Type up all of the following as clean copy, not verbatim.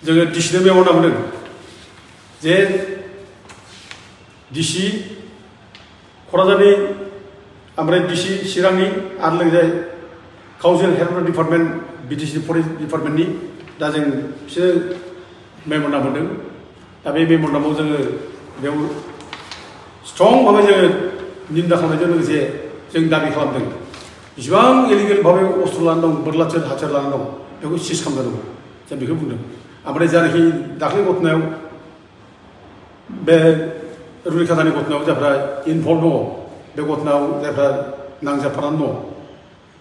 जोङो डिसिनो मेम'ना मोनदों जे डिसि क'क्राझारनि ओमफ्राय डिसि चिरांनि आरो लोगोसे council health department BTC forest डिपार्टमेन्टनि दा जों बिसोर मेम'ना मोनदों दा बे मेम'नामाव जोङो बेयाव स्ट्रं भाबै जोङो निन्दा खालामनायजों लोगोसे जों दाबि खालामदों जेसेबां इलिगेल भाबै अस्त्र लानानै दं बोरलाथिर हाथियार लानानै दं बेखौ सिज खालामनांगौ जों बेखौ बुंदों ओमफ्राय जायनाखि दाख्लै घटनायाव बे रुनिकातानि घटनायाव जायफ्रा इनभल्भ दङ बे घटनायाव जायफ्रा नांजाबफानानै दङ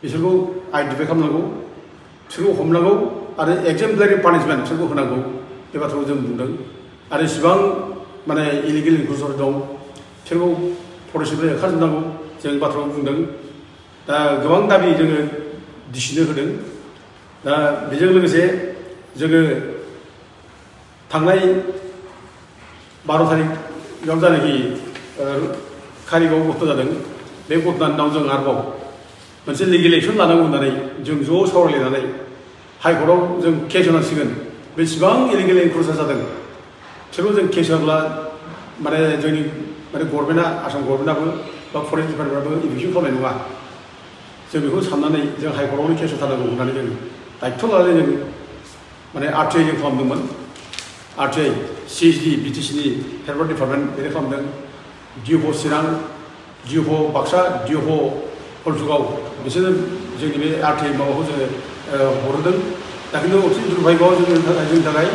बिसोरखौ आइडेन्टिफाइ खालामनांगौ बिसोरखौ हमनांगौ आरो एक्जेम्पलारि पानिशमेन्ट बिसोरखौ होनांगौ बे बाथ्राखौ जों बुंदों आरो इसिबां माने इलिगेल इनक्रुजर दं बिसोरखौ फरेस्टनिफ्राय होखारजोबनांगौ जों बाथ्राखौ बुंदों दा गोबां दाबि जोङो डिसिनो होदों दा बेजों लोगोसे जोङो थांनाय 12 तारिखआव जानाखि कारिगाव घटना जादों बे घटनानि उनाव जों आरोबाव मोनसे लिगेल एक्सन लानांगौ होननानै जों ज' सावरायलायनानै हाइकर्टआव जों केस होनांसिगोन बेसेबां इलिगेल इनक्रुजर जादों बिसोरखौ जों केस होब्ला माने जोंनि माने गभर्नमेन्टआ आसाम गभर्नमेन्टआबो बा फरेस्ट डिपार्टमेन्टआबो इभिक्सन खालामनाय नङा जों बेखौ साननानै जों हाइकर्टआवनो केस होथारनांगौ होननानै जों दायित्थ' लानानै जों माने आरटिआइ जों खालामदोंमोन आरटिआइ सिएसडि बिटिसिनि हेल्थ डिपार्टमेन्ट बेनो खालामदों डिअ' चिरां डिअ' बाक्सा डिअ' हलथुगाव बिसोरो जोंनि बे आरटिआइ माबाखौ जोङो हरदों दा खिन्थु अति दुर्भाग्यआव जोंनि थाखाय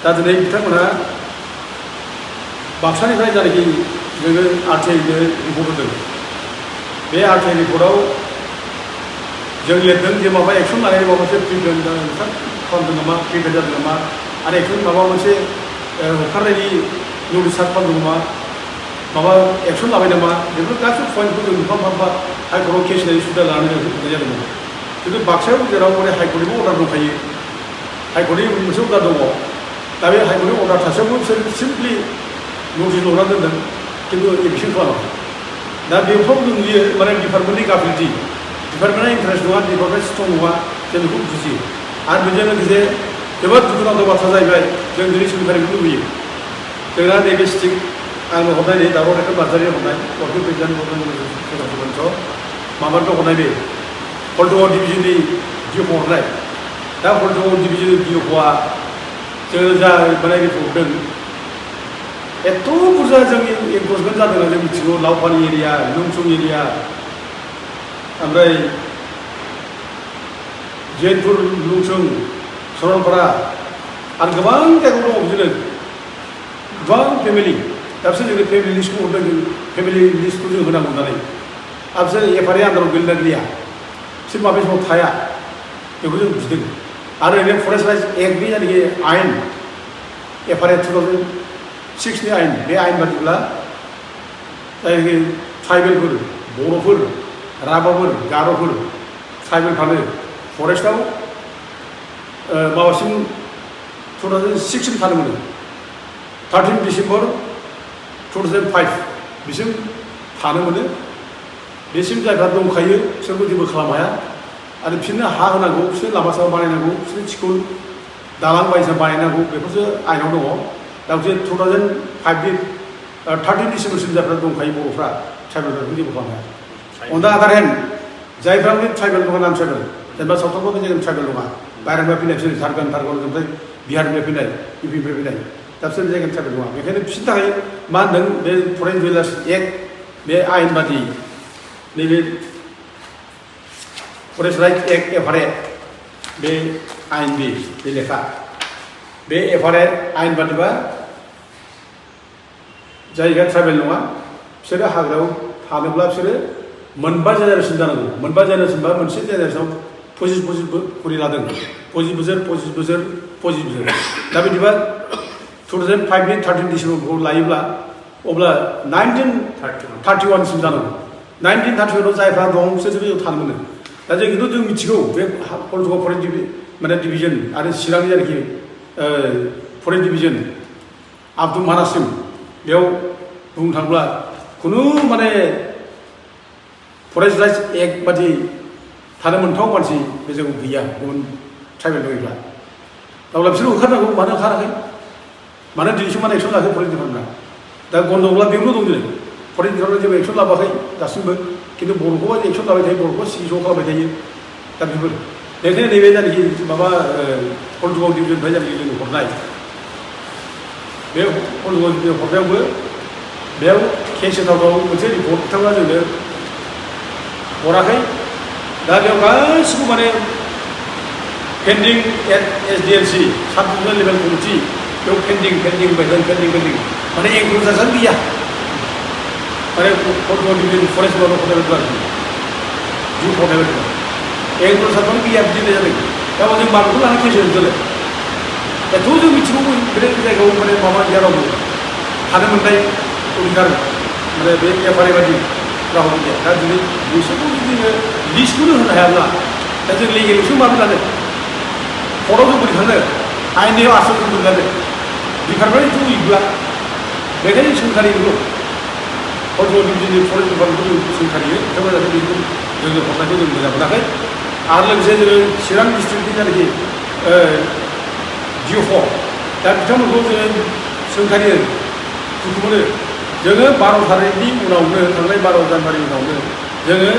दा दिनै बिथांमोनहा बाक्सानिफ्राय जायनाखि जोङो आरटिआइनो रिपर्ट होदों बे आरटिआइ रिपर्टआव जों लिरदों जे माबा एक्सन लानायनि माबा मोनसे प्रिभेन्ट खालामदों नामा प्रिभेन्ट जादों नामा आरो एक्सन माबा मोनसे होखारनायनि नटिस सार्ट खालामदों नामा माबा एक्सन लाबाय नामा बेफोर गासैबो पइन्टखौ जों मोनफा हाइकर्टआव केस होनायनि सुबिदा लानानै जों होनाय जादोंमोन खिन्थु बाक्सायाव जेराव माने हाइकर्टनिबो अर्डार दंखायो हाइकर्टनि मोनसे अर्डार दङ दा बे हाइकर्टनि अर्डार थासेयावबो बिसोर सिम्पलि नटिस हरनानै दोनदों खिन्थु एभिक्सन खालामाखै दा बेफ्राव जों नुयो माने डिपार्टमेन्टनि गाफिलथि डिपार्टमेन्टआ इन्टारेस्ट नङा डिपार्टमेन्ट स्ट्रं नङा जों बेखौ बुजियो आरो बेजों लोगोसे जोबोद दुखुनांथाव बाथ्रा जाहैबाय जों दिनै सोलिफारिखौ लुबैयो जोंना नैबे स्टिक आंनो हरनाय नै दावराव देखाय नार्जारि हरनाय वर्किं प्रेसिडेन्ट गभर्नमेन्ट माबानिफ्राय हरनाय बे हल्टुगाव डिभिजननि डिअ'खौ हरनाय दा हल्टुगाव डिभिजननि डिअ'खौआ जोङो जा माने रिपर्ट हरदों एथ' बुरजा जोंनि एनक्रचमेन्ट जादों जों मिथिगौ लावपानि एरिया लुंसुं एरिया ओमफ्राय जैनपुर लुंसुं सरलपारा आरो गोबां जायगायाव दङ बिदिनो गोबां फेमिलि दा बिसोर जोंनि फेमिलि लिस्टखौ हरदों जों फेमिलि लिस्टखौ जों होनांगौ होननानै आरो बिसोर एफआरआइ आन्दाराव गोलैना गैया बिसोर माबे समाव थाया बेखौ जों बुजिदों आरो ओरैनो फरेस्ट राइट्स एक्टनि जायनाखि आयेन एफआरआइ 2006नि आयेन बे आयेन बादिब्ला जायनाखि ट्राइबेलफोर बर'फोर राभाफोर गार'फोर ट्राइबेलफ्रानो फरेस्टआव माबासिम 2006सिम थानो मोनो 13 डिसेम्बर 2005 बिसिम थानो मोनो बेसिम जायफ्रा दंखायो बिसोरखौ जेबो खालामनो हाया आरो बिसोरनो हा होनांगौ बिसोरनो लामा सामा बानायनांगौ बिसोरनो स्कुल दालां बायदिसिना बानायनांगौ बेफोरसो आयेनाव दङ दा बिसोर 2005नि 13 डिसेम्बरसिम जायफ्रा दंखायो बर'फ्रा ट्राइबेलफोरखौ जेबो खालामनो हाया अन दा आदार हेन्ड जायफ्रा ट्राइबेल नङा नान ट्राइबेल जेनेबा सावथालफोरनि जों ट्राइबेल नङा बाहेरानिफ्राय फैनाय बिसोर झारखन्ड ओमफ्राय बिहारनिफ्राय फैनाय इउपिनिफ्राय फैनाय दा बिसोर जायगानि ट्राइबेल नङा बेखायनो बिसोरनि थाखाय मा होनदों बे फरेस्ट भिलेज एक्ट बे आयेन बादि नैबे फरेस्ट राइट्स एक्ट एफआरए बे आयेन बे लेखा बे एफआरए आयेन बादिबा जायगा ट्राइबेल नङा बिसोरो हाग्रायाव थानोब्ला बिसोरो मोनबा जेनेरेसन जानांगौ मोनबा जेनेरेसन बा मोनसे जेनेरेसनाव 25 खरि लादों 25 बोसोर दा बिदिबा 2005नि 13 डिसेम्बरखौ लायोब्ला अब्ला 1931सिम जानांगौ 1931आव जायफ्रा दं बिसोरसो बेयाव थानो मोनो दा जों खिन्थु जों मिथिगौ बे हल्टुगाव फरेस्ट माने डिभिजन आरो चिरांनि जायनाखि फरेस्ट डिभिजन आब्दुल मानासिम बेयाव बुंनो थाङोब्ला खुनु माने फरेस्ट राइट्स एक्ट बादि थानो मोनथाव मानसि बे जायगायाव गैया गुबुन ट्राइबेल दङब्ला अब्ला बिसोर ओंखारनांगौ मानो ओंखाराखै मानो दिनैसिम मानो एक्सन लायाखै फरेस्ट डिपार्टमेन्टआ दा गन्दगला बेयावनो दं दिनै फरेस्ट डिपार्टमेन्टआ जेबो एक्सन लाबाखै दासिमबो खिन्थु बर'खौबा एक्सन लाबाय थायो बर'खौ सिगिस' खालामबाय थायो दा बेफोर बेखायनो नैबे जायनाखि माबा हलथुगाव डिभिजननिफ्राय जायनाखि जोंनो हरनाय बे हलथुगाव डिभिजन हरनायावबो बेयाव केस सेन्टाराव मोनसे रिपर्ट बिथांमोना जोंनो हराखै दा बेयाव गासिबो माने पेन्डिं एट SDLC साब डिभिजनेल लेभेल कमिटि बेयाव पेन्डिं माने एंग्रुजाजानो गैया माने हलथुगाव डिभिजन फरेस्ट डिपार्टमेन्ट हरनाय बायदि जु हरनाय बायदि एंग्रुजाजानो गैया बिदि होननाय जादों दा जों माबाखौ लानानै केस होनोसोलाय एथ' जों मिथिगौ बे जायगायाव माने माबा गैया रावबो थानो मोननाय अधिकार माने बे एफआरए बायदि रावबो गैया दा दिनै बिसोरखौ जुदि जोङो लिस्टखौनो होनो हायाब्ला दा जों लिगेलसो माबोरै लानो कर्टआव जों बोरै थांनो आयेननियाव आसलखौ बोरै लानो डिपार्टमेन्टथ' गैब्ला बेखायनो सोंखारि नंगौ हलथुगाव डिभिजननि फरेस्ट डिपार्टमेन्टखौ जों सोंखारियो बिथांमोना जाहाथे बेखौ जोंनो हरनायखौ जों मोजां मोनाखै आरो लोगोसे जोङो चिरां डिस्ट्रिक्टनि जायनाखि DO दा बिथांमोनखौ जोङो सोंखारियो दुखु मोनो जोङो 12 तारिखनि उनावनो थांनाय 12 जानुवारि उनावनो जोङो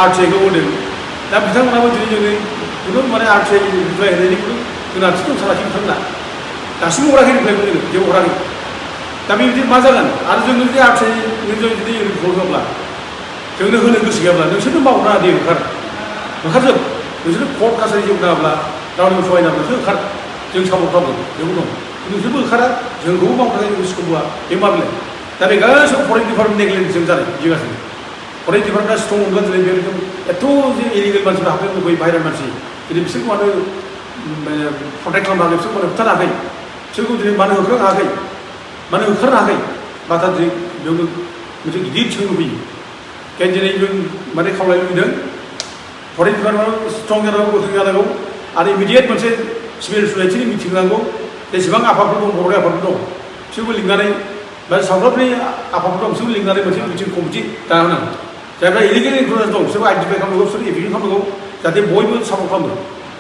RTIखौ होदों दा बिथांमोनाबो दिनै जोंनि खुनु माने RTI रिप्लाइ होनायनि खुनु गोनांथि दंथाराखै बिथांमोना दासिमबो हराखै रिप्लाइखौ जोङो जेबो हराखै दा बेबायदि मा जागोन आरो जोंनो जुदि RTIजों जुदि रिपर्ट होआब्ला जोंनो होनो गोसो गैयाब्ला नोंसोरनो मावना दे ओंखारजोब नोंसोरनो कर्ट कासारि जेबो नाङाब्ला रावनिबो सहाय नाङाब्ला ओंखार जों सापर्ट खालामो बेबो दं नोंसोरबो ओंखारा जोंखौबो मावनो थाखाय गोसोखौ होआ बे माब्लाय दा बे गासैबो फरेस्ट डिपार्टमेन्ट नेग्लेक्टजों जानाय बिगासिनो फरेस्ट डिपार्टमेन्टआ स्ट्रं मोनब्ला दिनै बे रोखोम एथ' जे इलिगेल मानसिफोर हाबनो लुबैयो बाहेरानि मानसि दिनै बिसोरखौ मानो कन्टेक्ट खालामनो हायाखै बिसोरखौ मानो होबथानो हायाखै बिसोरखौ दिनै मानो होखारनो हायाखै मानो ओंखारनो हायाखै बाथा दिनै बेयावनो मोनसे गिदिर सोंनो फैयो ओंखायनो दिनै जों माने खावलायनो लुबैदों फरेस्ट डिपार्टमेन्टआव स्ट्रं जानांगौ गोख्रों जानांगौ आरो इमिडियेट मोनसे सिभिल ससाइटिनि मिटिं नांगौ जेसेबां आफादफोर दं बर'नि आफादफोर दं बिसोरबो लिंनानै बा सावथालनि आफादफोर दं बिसोरबो लिंनानै मोनसे मिटिं कमिटि दानांगौ जायफ्रा इलिगेल इनफ्लुयेन्स दं बिसोरबो आइडेन्टिफाइ खालामनांगौ बिसोर एफिकेट खालामनांगौ जाहाथे बयबो सापर्ट खालामो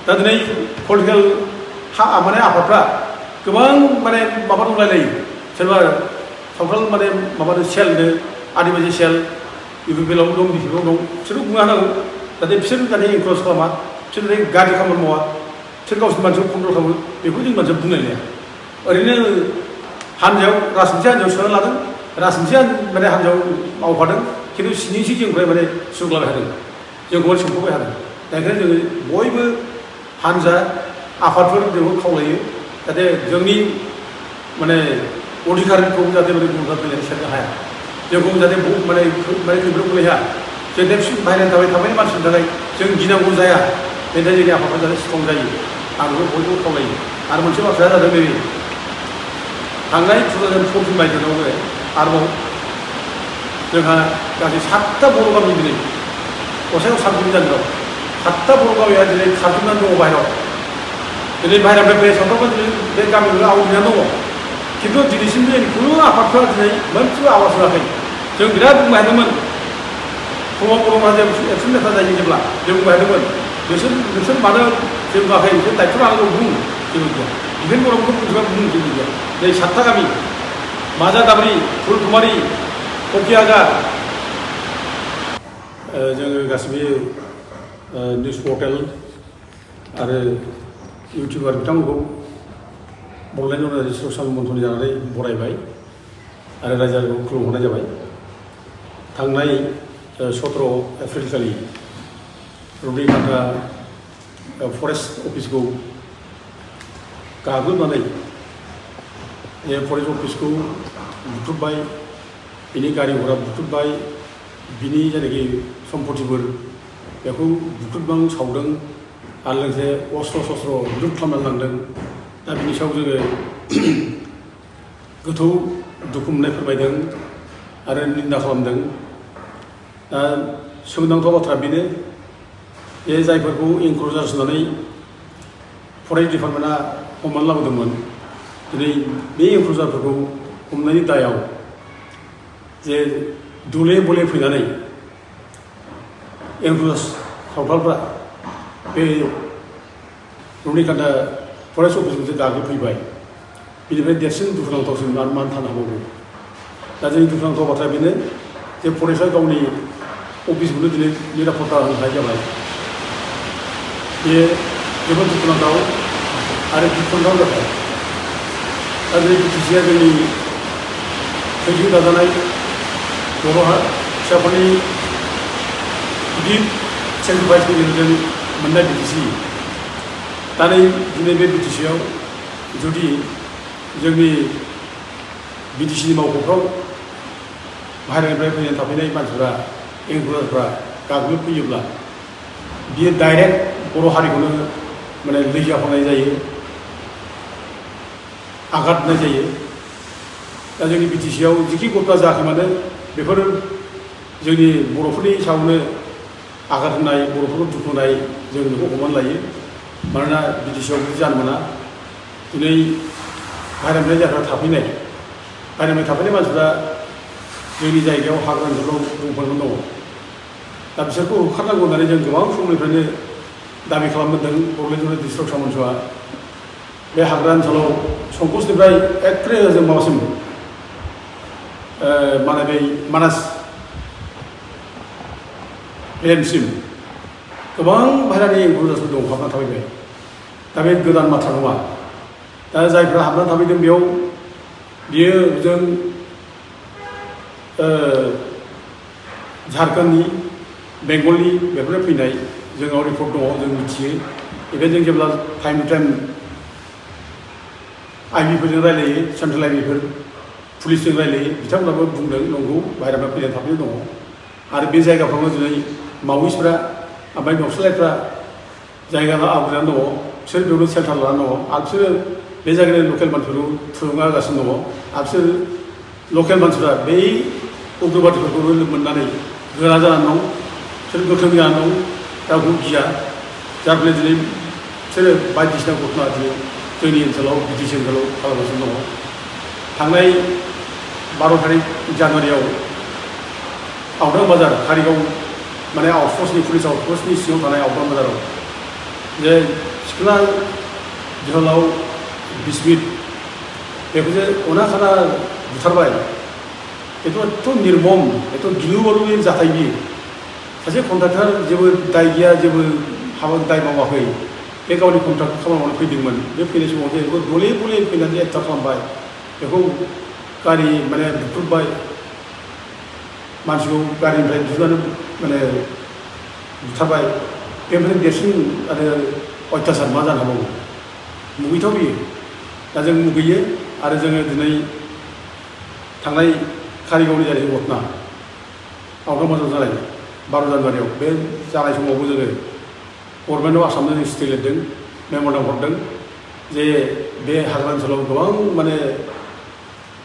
दा दिनै पलिटिकेल माने आफादफ्रा गोबां माने माबा दंलायलायो सोरबा सावथाल माने माबानो सेलनो आदिबासि सेल इउपिपिएलआव दं डिपिआव दं बिसोरखौ बुंनो हानांगौ जाहाथे बिसोर जाहाथे इनक्ल'ज खालामा बिसोर जाहाथे गाज्रि खामानि मावा बिसोर गावसोरनि मानसिखौ कन्ट्रल खालामो बेखौ जों मानसिया बुंलायनाया ओरैनो हानजायाव राजखान्थि हान्जायाव सोना लादों राजखान्थि माने हान्जायाव मावफादों खिन्थु सिनिसि जोंनिफ्राय माने सुग्लाबाय थादों जोंखौ सोंख'बाय थादों दा ओंखायनो जोङो बयबो हान्जा आफादफोर जोंखौ खावलायो जाहाथे जोंनि माने अधिकारखौ जाहाथे माने गुबुनफ्रा फैनानै सेरनो हाया जोंखौ जाहाथे माने खैफोदाव गोलैया जों दा बाहेरानि थाबाय मानसिनि थाखाय जों गिनांगौ जाया बेनि थाखाय जोंनि आफादफ्रा जाहाथे स्ट्रं जायो आं बेखौ बयबो खावलायो आरो मोनसे बाथ्राया जादों नैबे थांनाय 2014 मायथाइयावनो आरोबाव जोंहा गासै 7टा बर' गामि दिनै गसाइगाव साबसिन जादों 7टा बर' गामिया दिनै खारजोबनानै दङ बाहेरायाव दिनै बाहेरानिफ्राय फैनाय सावथालफ्रा दिनै बे गामियावनो आवग्रिनानै दङ खिन्थु दिनैसिमबो जोंनि खुनु आफादफ्रा दिनै मोनसेबो आवाज होआखै जों बिराद बुंनो हादोंमोन फुङाव बर' माहारिया एक्सन लेखा जायो जेब्ला जों बुंनो हादोंमोन नोंसोर मानो जेबो बुङाखै नोंसोर दायथ' लानांगौ बुं जेबो गैया बिफोर बर'फोरखौ बुंजोबा बुं जेबो गैया नै 7टा गामि माजादाब्रि फुलकुमारि ककियागार जोङो गासिबो निउस पर्टेल आरो इउटिउबार बिथांमोनखौ बड'लेण्ड अरुणाचल ससाल मन्थ्रनि जानानै बरायबाय आरो रायजोखौ खुलुमहरनाय जाबाय थांनाय 17 एप्रिल खालि रुनिकाटा फरेस्ट अफिसखौ गाग्लोबनानै बे फरेस्ट अफिसखौ बुख्रुबबाय बिनि गारि घरा बुख्रुबबाय बिनि जायनाखि सम्पतिफोर बेखौ बुख्रुबबां सावदों आरो लोगोसे अस्त्र शस्त्र लुट खालामनानै लांदों दा बिनि सायाव जोङो गोथौ दुखु मोननाय फोरमायदों आरो निन्दा खालामदों दा सोमोनांथाव बाथ्रा बेनो जे जायफोरखौ एनकाउन्टार होनानै फरेस्ट डिपार्टमेन्टआ हमनानै लाबोदोंमोन दिनै बे एनकाउन्टारफोरखौ हमनायनि दायाव जे दुले बले फैनानै एनकाउन्टार सावथालफ्रा बे रुनिकाटा फरेस्ट अफिसखौ गाग्लोबफैबाय बिनिफ्राय देरसिन दुखुनांथावसिन मानो थानो हाबावो दा जोंनि दुखुनांथाव बाथ्राया बेनो जे फरेस्टआ गावनि अफिसखौनो दिनै निरापत्ता होनो हानाय जाबाय बे जोबोद दुखुनांथाव आरो गिख्रंथाव जाथाय दा बे बिटिसिआ जोंनि खैजों दाजानाय बर' फिसाफोरनि गिदिर सेक्रिफाइसनि गेजेरजों मोननाय बिटिसि दा दिनै बे बिटिसिआव जुदि जोंनि बिटिसिनि मावख'फ्राव बाहेरानिफ्राय फैनानै थाफैनाय मानसिफ्रा एंगुरारफ्रा गाग्लोबफैयोब्ला बियो डाइरेक्ट बर' हारिखौनो माने लैजाफानाय जायो आघात होनाय जायो दा जोंनि बिटिसिआव जिखि घटना जायाखै मानो बेफोर जोंनि बर'फोरनि सायावनो आघात होनाय बर'फोरखौ दुखु होनाय जों बेखौ हमनानै लायो मानोना बिटिसिआव बिदि जानो मोना दिनै बाहेरानिफ्राय जायफ्रा बाहेरानिफ्राय थाफैनाय मानसिफ्रा जोंनि जायगायाव हाग्रा ओनसोलाव दंफांफोर दङ दा बिसोरखौ होखारनांगौ होननानै जों गोबां समनिफ्रायनो दाबि खालामबोदों बड'लेण्ड डिस्ट्रिक्ट सामन्सआ बे हाग्रा ओनसोलाव संकसनिफ्राय एखे जों माबासिम माने बै मानास प्लेनसिम गोबां बाहेरानि एंगुरारफोर दं हाबनानै थाफैबाय दा बे गोदान बाथ्रा नङा दा जायफ्रा हाबनानै थाफैदों बियो जों झारखन्डनि बेंगलनि बेफोरनो फैनाय जोंनाव रिपर्ट दङ जों मिथियो बेखायनो जों जेब्ला टाइम टु टाइम आइबिफोरजों रायलायो सेन्ट्रेल आइबिफोर पुलिसजों रायलायो बिथांमोनाबो बुंदों नंगौ बाहेरानिफ्राय फैनानै थाफैनाय दङ आरो बे जायगाफ्रावनो दिनै मावइस्टफ्रा ओमफ्राय नक्सलाइटफ्रा जायगा आवग्रिनानै दङ बिसोर बेयावनो सेल्टार लानानै दङ आरो बिसोरो बे जायगानि लकेल मानसिफोरखौ थुलुंगा होगासिनो दङ आरो बिसोर लकेल मानसिफ्रा बै उग्रबादिफोरखौ मोननानै गोरा जानानै दं बिसोर गोख्रों जानानै दं रावखौ गिया जाय फलनि दिनै बिसोरो बायदिसिना घटना दिनै जोंनि ओनसोलाव बिटिसि ओनसोलाव खालामगासिनो दङ थांनाय 12 तारिख जानुवारियाव आवदां बाजार कारिगाव माने आउटपस्टनि पुलिस आउटपस्टनि सिङाव थानाय आवदां बाजाराव जे सिख्ला जोहोलाव बिस्मित बेखौजे अना-खाना बुथारबाय एथ' निर्मम एथ' गिलु-बालु जाथाय बियो सासे कन्ट्राक्टर जेबो दाय गैया जेबो हाबा दाय मावाखै बे गावनि कन्ट्राक्ट खामानि मावनो फैदोंमोन बे फैनाय समाव जे बेखौ गले गले फैनानै एटाक खालामबाय बेखौ गारि माने बुख्रुबबाय मानसिखौ गारिनिफ्राय दिहुननानै माने बुथारबाय बेनिफ्राय देरसिन आरो अयथासार मा जानो हाबावो मुगैथाव बियो दा जों मुगैयो आरो जोङो दिनै थांनाय कारिगावनि जानाय घटना आवदां बाजाराव जानाय 12 जानुवारियाव बे जानाय समावबो जोङो गभर्नमेन्ट अफ आसामनो जों चिठि लिरदों मेम'रेन्डाम हरदों जे बे हाग्रा ओनसोलाव गोबां माने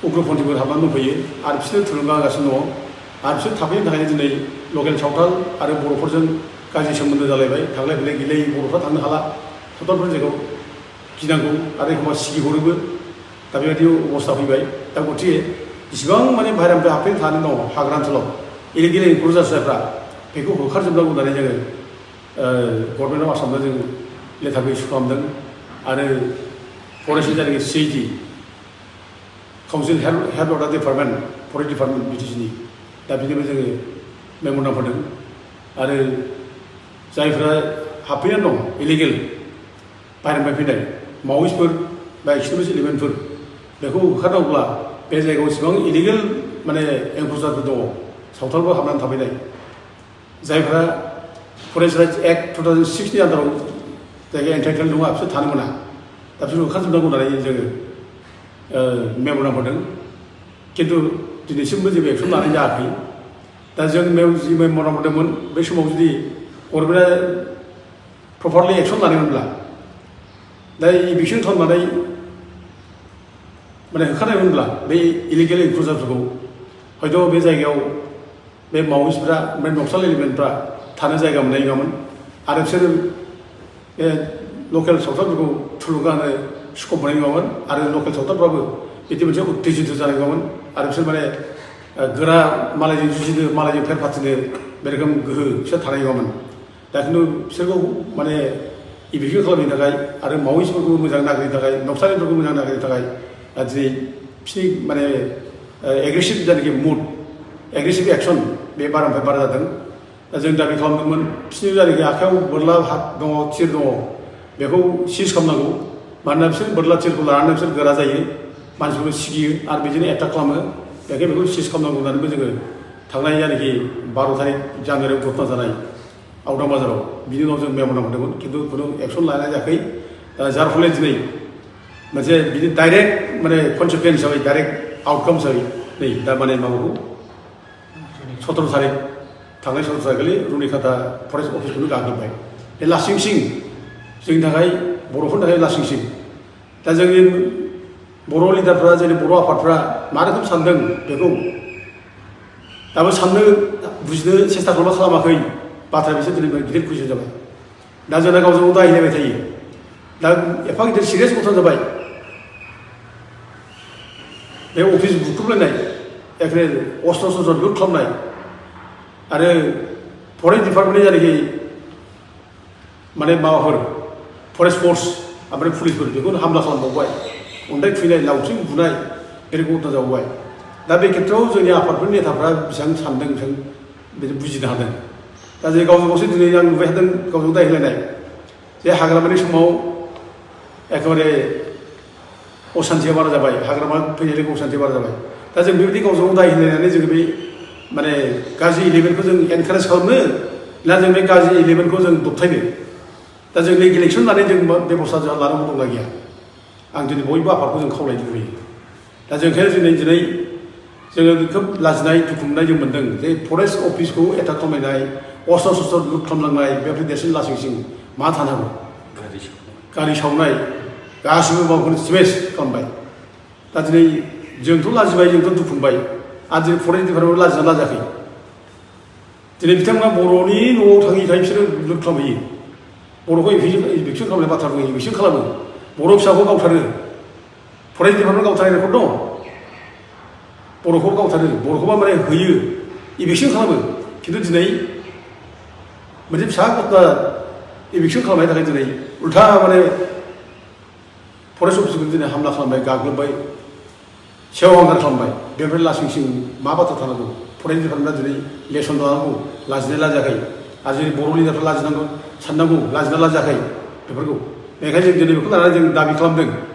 उग्रपन्थिफोर हाबनानै दंफैयो आरो बिसोरनो थुलुंगा होगासिनो दङ आरो बिसोर थाफैनो थाखायनो दिनै लकेल सावथाल आरो बर'फोरजों गाज्रि सोमोन्दो जालायबाय थांलाय फैलाय गैलायै बर'फ्रा थांनो हाला सावथालफोरनि जायगायाव गिनांगौ आरो एखमबा सिगिहरोबो दा बेबायदि अबस्था फैबाय दा गथिखे इसिबां माने बाहेरानिफ्राय हाबफैनो थानानै दङ हाग्रा ओनसोलाव इलिगेल एनक्ल'जार्सफ्रा बेखौ होखारजोबनांगौ होननानै जोङो गभर्नमेन्ट अफ आसामनो जों लेटारखौ इस्यु खालामदों आरो फरेस्टनि जायगानि CID council head of the department forest department बिटिसिनि दा बिनिबो जोङो मेम'रेन्डाम होदों आरो जायफ्रा हाबफैनानै दं इलिगेल बाहेरनिफ्राय फैनाय मावइस्टफोर बा एक्सट्रिमिस्ट एलिमेन्टफोर बेखौ होखारनांगौब्ला बे जायगायाव इसेबां इलिगेल माने एनक्ल'जारफोर दङ सावथालफोर हाबनानै थाफैनाय जायफ्रा फरेस्ट राइट्स एक्ट 2006नि आन्दाराव जायगाया एन्टाइटेल दङ बिसोर थानो मोना दा बिसोर होखारजोबनांगौ होननानै जोङो मेम'रेन्डाम होदों खिन्थु दिनैसिमबो जेबो एक्सन लानाय जायाखै दा जों जि मेम'रेन्डाम होदोंमोन बे समाव जुदि गभर्नमेन्टआ प्रपारलि एक्सन लानायमोनब्ला दा इभिक्सन खालामनानै माने होखारनायमोनब्ला बे इलिगेल एनक्ल'जारफोरखौ हयथ' बे जायगायाव बे मावइस्टफ्रा ओमफ्राय नक्साल एलिमेन्टफ्रा थानो जायगा मोननाय नङामोन आरो बिसोरो बे लकेल सावथालफोरखौ थुलुंगा होनो स्कप मोननाय नङामोन आरो लकेल सावथालफ्राबो बिदि मोनसे उत्तेजित जानाय नङामोन आरो बिसोर माने गोरा मालायजों जुजिनो मालायजों फेर फाथिनो बे रोखोम गोहो बिसोर थानाय नङामोन दा खिन्थु बिसोरखौ माने इभिक्सन खालामनो थाखाय आरो मावैसोफोरखौ मोजां नागिरनो थाखाय नक्सालिफोरखौ मोजां नागिरनो थाखाय दिनै बिसोरनि माने एग्रेसिभ जायनाखि मुड एग्रेसिभ एक्सन बे बारानिफ्राय बारा जादों दा जों दाबि खालामदोंमोन बिसोरनि जायनाखि आखायाव बोरला दङ थिर दङ बेखौ सिज खालामनांगौ मानोना बिसोर बोरला थिरखौ लानानै बिसोर गोरा जायो मानसिफोरखौ सिगियो आरो बिदिनो एटाक खालामो बेखायनो बेखौ सिज खालामनांगौ होननानैबो जोङो थांनाय जायनाखि 12 तारिख जानुवारियाव घटना जानाय आवदां बाजाराव बिनि उनाव जों मेम'रान्डाम हरदोंमोन खिन्थु खुनु एक्सन लानाय जायाखै जार फले दिनै मोनसे बिदि डाइरेक्ट माने कनसिकुवेन्स हिसाबै डाइरेक्ट आउटकाम हिसाबै नै दा माने माबाखौ 17 तारिख थांनाय 17 तारिखखालि रुनिकाटा फरेस्ट अफिसखौनो गाग्लोबबाय बे लासिंसिं जोंनि थाखाय बर'फोरनि थाखाय लासिंसिं दा जोंनि बर' लिडारफ्रा जोंनि बर' आफादफ्रा मा रोखोम सानदों बेखौ दाबो साननो बुजिनो सेस्था खालामाखै बाथ्राया बिसोर दिनै गिदिर कुइसन जाबाय दा जोंना गावजों गाव दायलायबाय थायो दा एफा गिदिर सिरियास घटना जाबाय बे अफिस बुख्रुबलायनाय एखे अस्त्र शस्त्र लुट खालामनाय आरो फरेस्ट डिपार्टमेन्टनि जायनाखि माने माबाफोर फरेस्ट फोर्स ओमफ्राय पुलिसफोर बेखौनो हामला खालामबावबाय अन्थाइ खुबैनाय लावथिं बुनाय बे घटना जाबावबाय दा बे खेत्रआव जोंनि आफादफोरनि नेताफ्रा बेसेबां सानदों बेसेबां बुजिनो हादों दा जे गावजों गावसो दिनै आं नुबाय थादों गावजों दाय होलायनाय जे हाग्रामानि समाव एखेबारे असान्थिया बारा जाबाय हाग्रामा फैनाय लोगो असान्थिया बारा जाबाय दा जों बेबायदि गावजों गाव दाय होलायनानै जोङो बे माने गाज्रि इलेमेन्टखौ जों एनकारेज खालामनो ना जों बे गाज्रि इलेमेन्टखौ जों दबथायनो दा जों इलेक्सन लानाय जों बेबस्था लानांगौ दंना गैया आं दिनै बयबो आफादखौ जों खावलायनो लुबैयो दा जों ओंखायनो दिनै जोङो खोब लाजिनाय दुखु मोननाय जों मोन्दों जे फरेस्ट अफिसखौ एटाक खालामनाय अस्त्र शस्त्र लुट खालामलांनाय बेफोर देरसिन लासिंसिं मा थानांगौ गारि सावनाय गासिबो माबाखौनो स्मेस खालामबाय दा दिनै जोंथ' लाजिबाय जोंथ' दुखु मोनबाय आरो दिनै फरेस्ट डिपार्टमेन्ट लाजिना लाजायाखै दिनै बिथांमोना बर'नि न'आव थाङै बिसोरो लुट खालामहैयो बर'खौ इभिक्सन खालामनाय बाथ्रा बुङो इभिक्सन खालामो बर' फिसाखौ गावथारो फरेस्ट डिपार्टमेन्ट गावथारनाय रेकर्ड दं बर'खौ गावथारो बर'खौबा माने होयो इभिक्सन खालामो खिन्थु दिनै मोनसे फिसा घटना इभिक्सन खालामनायनि थाखाय दिनै उल्था माने फरेस्ट अफिसखौ दिनै हामला खालामबाय गाग्लोबबाय सेवांगार खालामबाय बेनिफ्राय लासिंसिं मा बाथ्रा थानांगौ फरेस्ट डिपार्टमेन्टआ दिनै लेसन लानांगौ लाजिनाय लाजायाखै आरो जोंनि बर' लिडारफ्रा लाजिनांगौ साननांगौ लाजिना लाजायाखै बेफोरखौ बेनिखायनो जों दिनै बेखौ लानानै जों दाबि खालामदों